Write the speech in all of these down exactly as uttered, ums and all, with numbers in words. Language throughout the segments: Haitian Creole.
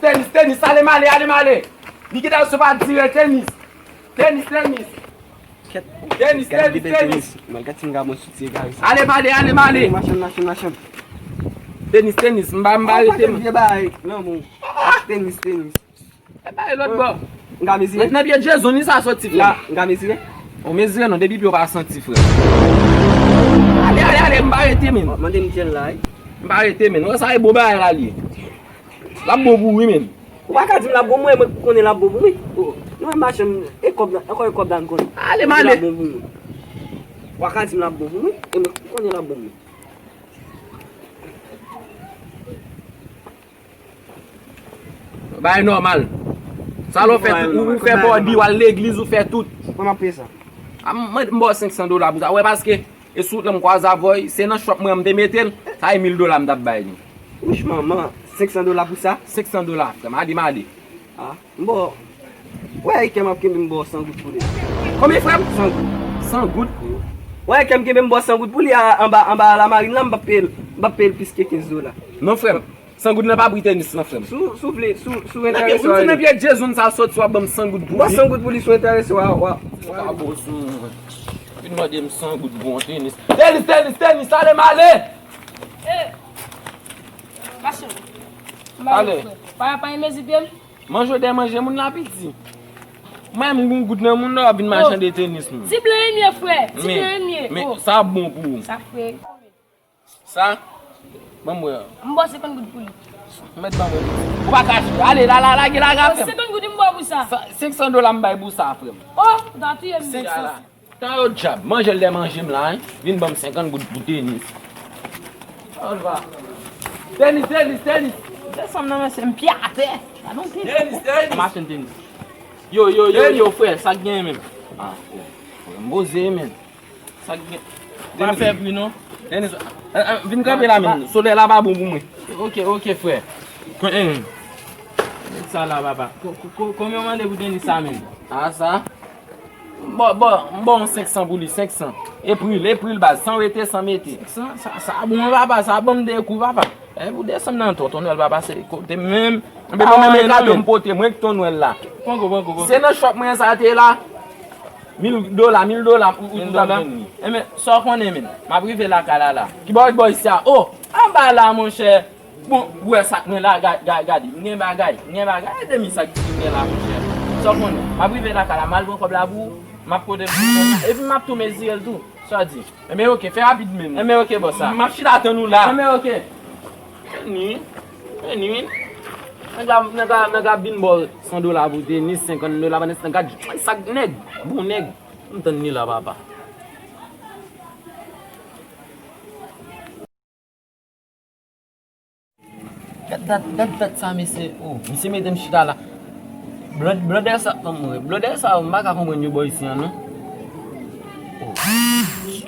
Tenis, tenis, ale m ale, ale m ale. Likidasyon pa dire, tenis. Tenis, tenis. Tenis, tenis, tenis. Mwen gade m gade mwen soti egare sa. Ale m ale, ale m ale. Machann, machann, machann. Tenis, tenis, m pa, m pa rete, man. Vye bagay, non, bon. Tenis, tenis. E bay lòt bò. M ka mezire? Nan pye Jezou ni sa soti, frè. M ka mezire? Ou mezire non, depi pye w pa santi, frè. Ale, ale, ale, m pa rete, men. Mande m tjèl la, wi. M pa rete, men. Wè sa e bon bagay la li ye. L ap bon pou ou, wi, men. Ou pa ka di m l ap bon pou mwen, mwen konnen l ap bon pou mwen. Oh, nou menm machann, e kòb la, ankò e kòb la m konnen. Ale, m ale. L ap bon pou mwen. Ou pa ka di m l ap bon pou mwen, e mwen konnen l ap bon pou mwen. Bagay nòmal. Sa lè w fè tout, ou, ou fè bòdi, w al legliz, ou fè tout. Kòman prè sa? A, m, m, m ba w senk san dola pou sa. Ou wè, paske e sou wout lan m kwaze avè w, se nan shop mwen an m te mete l, sa e mil dola m t ap bay li. Wouch manman, senk san dola pou sa? Senk san dola, frè m, ale m ale. A, m ba w. Wè, e kè m ap kenbe m ba w san goud pou li. Konbyen, frè m? San goud. San goud? Wè, e kè m kenbe m ba w san goud pou li a, anba, anba lamarin lan, m p ap peye l, m p ap peye l plis ke kenz dola. Non, frè m. San goud nan pa pri tenis nan, frè m. Si w, si w vle, si w, si w enterese, w ap vini. Nan pye Jezou sa soti, w ap ban m san goud pou li. San goud pou li, si w enterese, w a, w a, w a. Pa bon sou mwen. Vin mande m san goud pou yon tenis. Tenis, tenis, tenis, ale m ale! E! Machann. Ale. Pa, pa enmezite m? Manje w dèyè manje moun la, piti. Mwen, m gon goud nan moun nan, w ap vin machande tenis, moun. Ti blan e mye, frè. Ti blan e mye. Men, sa ap bon pou ou. Sa fre. Sa? Ban m wè. M ba w senkant goud pou li. Mèt ban mwen. Ou pa ka jwe. Ale, la, la, lage, lage afè m. Senkant goud, m ba w pou sa. Sa, senk san dola m bay pou sa, frè m. Oh, ou ta touye m. Senk san. Tan yo dyab. Manje l dèyè manje m la, en. Vin ban m senkant goud pou tenis. Sa l va. Tenis, tenis, tenis. Desann nan, mesye, m pye atè. Gade yon tenis. Tenis, tenis. Machann tenis. Yo, yo, yo, yo, frè, sa k genyen menm? Ah, frè, m poze, menm. Sa k gen? Pa fè bri non. Denis, eh, eh, vin kanpe la, men. Solèy la pa bon pou mwen. Ok, ok, frè. Kon, eh. Sa la, papa. Ko-, ko-, ko-, konbyen w mande pou tenis sa, men? A, sa? Bon, bon, m ba w senk san pou li, senk san. E pri l, e pri l, baz. San rete, san mete. Senk san? Sa, sa bon, papa. Sa ban m de kou, papa. E pou desann nan, tonton Nwèl pa pase kote menm. Enben, mwen menm e kado m pote, mwen ki tonton Nwèl la. Pran gou, pran gou, pran gou. Se nan shop mwen sa te la. Mil dola, mil dola, ou, ou t ap jwenn li. Enben, sa w konnen, men. M ap rive lakay la, la. Ki bò, ki bò isi a? Oh, anba la, monchè. Bon, ou wè sa k mwen la, ga-, ga-, gade. M gen bagay, m gen bagay. Gade mi sa k di m gen la, monchè. Sa w konnen. M ap rive lakay la, m al pran kòb la pou ou. M ap pote pou ou. Epi m ap tou mezire l tou. Sa w di? Enben, ok, fè rapid menm. Enben, ok, bòs la. M ap chita tann ou la. Enben, ok. Vini, vini. Nèg la, nèg la, nèg la vin ba w san dola pou tenis, senkant dola, pandan se tan, gad sa nèg, bon nèg. M tann li la, papa. Gad dat, gad dat sa, mesye. Oh, misye mete m chita la. Blòdè, blòdè sa, anmwe, blòdè sa, m pa ka konprann yo bò isi an, non. Oh.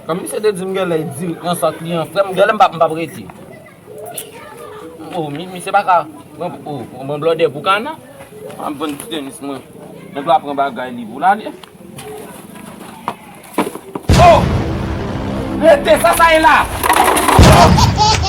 Kòm misye te di m genlè di l pran sa kliyan, frè m, genlè m p ap, m p ap rete. Oh, mi, misye pa ka pran, oh, pran blòdè pou kana. M ap vann ti tenis mwen. Nèg la pran bagay li pou l ale. Oh! Rete, sa sa ye la? Oh!